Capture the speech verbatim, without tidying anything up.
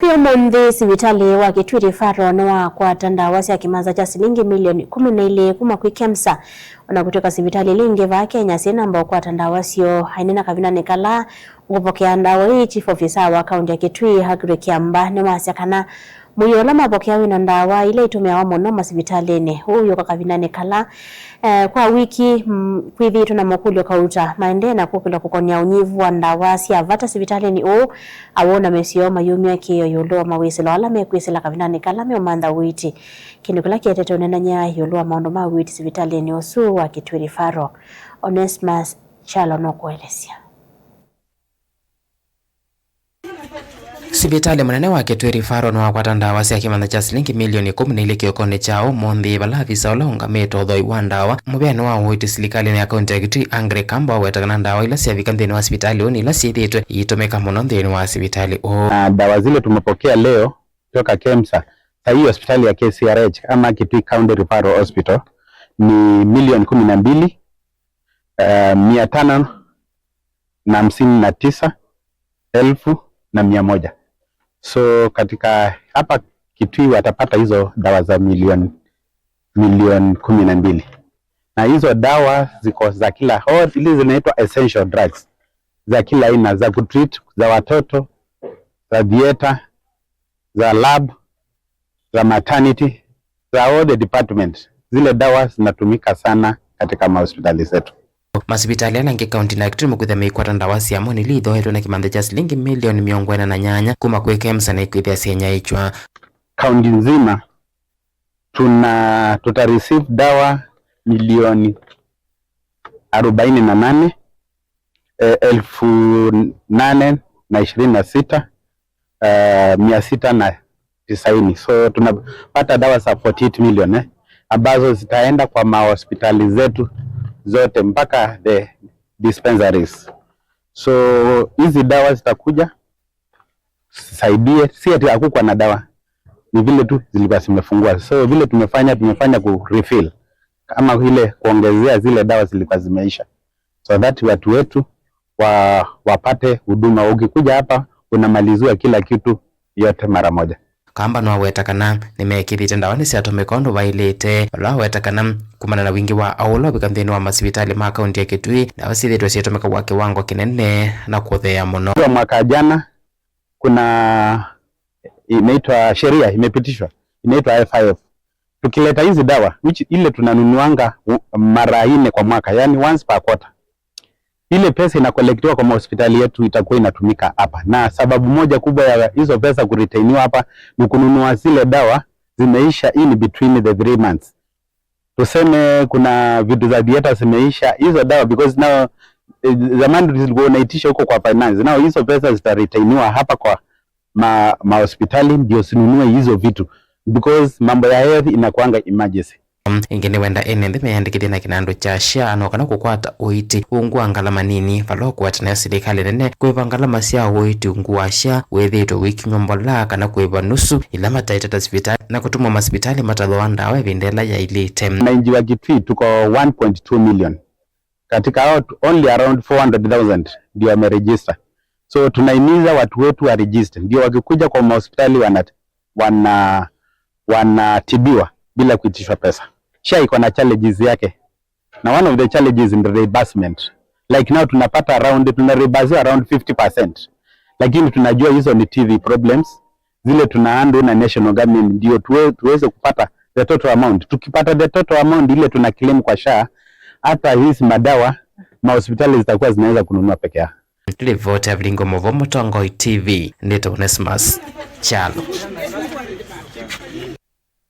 Ũmũnthĩ, sivitalĩ wa Kitui Referral nĩwakwata ndawa sya kĩmanza kya silingi milioni kũmi na ilĩ kuma kwĩ KEMSA. Ona kũtw'ĩka sivitalĩ ila ingĩ vaa Kenya syĩ namba ũkwata ndawa syoo, aineena kavindanĩ kala ũkũpokea ndawa ii, Chief Officer wa kaunti ya Kitui, Aggrey Kiamba, nĩwasya kana mũio ũla mapokea wĩna ndawa ila itũmĩawa mũno masivitalĩnĩ. Ũũ wĩũka kavindanĩ kala, eh, kwa wiki, mm, kwĩthĩĩtwe na makũlyo kauta maendee na kũkĩlwa kũkonea ũnyivu wa ndawa sya vata sivitalĩnĩ ũũ, awau na mĩsyĩ yoo mayumya kĩĩo ĩũlũ wa mawĩsĩlo ala mekwĩsĩla kavindanĩ kala meũmantha ũiiti. Kĩndũ kĩla kĩetete ũneenany'a ĩũlũ wa maũndũ ma ũiiti sivitalĩnĩ ũsu wa Kitui Referral, Onesmus Kyalo nũkũelesya. Sivitalĩ mũnene wa Kitui Referral nĩwakwata ndawa sya kĩmanza kya silingi milioni kũmi na ilĩ kĩokonĩ kya ũmũnthĩ, vala avisa ũla ũngamĩte ũthoi wa ndawa mũvĩanĩ wa ũiiti silikalĩnĩ ya kaunti ya Kitui, Aggrey Kiamba, aweta kana ndawa ila syavika nthĩnĩ wa sivitalĩ ũũ nĩ ila syĩthĩĩtwe iitũmĩka mũno nthĩnĩ wa sivitalĩ ũũ. Na dawa zile tumepokea leo kutoka KEMSA, saa hii hospitali ya K C R H ama Kitui County Referral Hospital ni milioni kumi na mbili, eh, mia tano na hamsini na tisa elfu na mia moja. So katika hapa Kitui watapata hizo dawa za milioni, milioni kumi na mbili. Na hizo dawa ziko za kila, all, zile zinaitwa essential drugs, za kila aina, za kutreat, za watoto, za theater, za lab, za maternity, za all the department. Zile dawa zinatumika sana katika mahospitali zetu. Masivitalĩ ala angĩ kauntinĩ ya Kitui nĩmekwĩthĩa meikwata ndawa sya mwĩĩ ila ithoetwe na kĩmanza kya silingi milioni mĩongo ĩna na nyanya kuma kwĩ KEMSA na ikwĩthĩa syenyaĩĩkw'a. Kaunti nzima tuna, tuta receive dawa milioni arobaini na nane, eh, elfu nane na ishirini na sita, eh, mia sita na tisaini. So tunapata dawa za forty eight million, eh, ambazo zitaenda kwa mahospitali zetu zote mpaka the dispensaries. So hizi dawa zitakuja zisaidie, si ati hakukuwa na dawa, ni vile tu zilikuwa zimefungwa. So vile tumefanya, tumefanya ku refill, kama ile kuongezea zile dawa zilikuwa zimeisha, so that watu wetu wa, wapate huduma. Ukikuja hapa unamaliziwa kila kitu yote mara moja. Kiamba nĩwaweta kana nĩmekĩthĩte ndawa nĩsyatũmĩka ũndũ vaĩlĩte, vala waweta kana kumana na wingĩ wa aũla ũvika nthĩnĩ wa masivitalĩ ma kaunti ya Kitui, ndawa syĩthĩĩtwe syĩtũmĩka kwa kĩwango kĩnene na kũtheea mũno. Kwa mwaka jana, kuna inaitwa, sheria imepitishwa, inaitwa F I F. Tukileta hizi dawa, which ile tunanunuanga u-, mara nne kwa mwaka, yani once per quarter, ile pesa inakolektiwa kwa mahospitali yetu itakuwa inatumika hapa, na sababu moja kubwa ya hizo pesa kuretainiwa hapa ni kununua zile dawa zimeisha in between the three months. Tuseme kuna vitu za theater zimeisha, hizo dawa, because now, eh, zamani zilikuwa unaitisha huko kwa finance, now hizo pesa zitaretainiwa hapa kwa ma, mahospitali ndio zinunue hizo vitu, because mambo ya health inakuanga emergency. Ĩngĩ nĩwenda ene nthĩ meyandĩkĩthye na kĩnandũ kya SHA no kana kũkwata ũiiti ungu wa ngalama nini, vala ũkwata nayo silikalĩ nene kũĩva ngalama sya ũiiti ungu wa SHA wĩthĩĩtwe ũikinywa mbola kana kũĩva nusu ila mataĩte ta sivitalĩ na kũtũmwa masivitalĩ matathooa ndawa ĩvinda ĩla yaĩlĩte. Wananchi wa Kitui tuko one point two million. Katika hao tu, only around four hundred thousand ndio wameregister. So tunahimiza watu wetu wa register, ndio wakikuja kwa mahospitali wana, wana, wanatibiwa bila kuitishwa pesa. SHA iko na challenges yake, na one of the challenges ni reimbursement. Like now tunapata around, tuna reimburse around fifty percent, lakini tunajua hizo ni T V problems, zile tuna handle na national government ndio tuwe, tuweze kupata the total amount. Tukipata the total amount ile tuna claim kwa SHA, hata hizi madawa mahospitali zitakuwa zinaweza kununua peke yao. Ripoti ya Vilingo Movo, Mũtongoi T V, nĩtawa Onesmus Kyalo.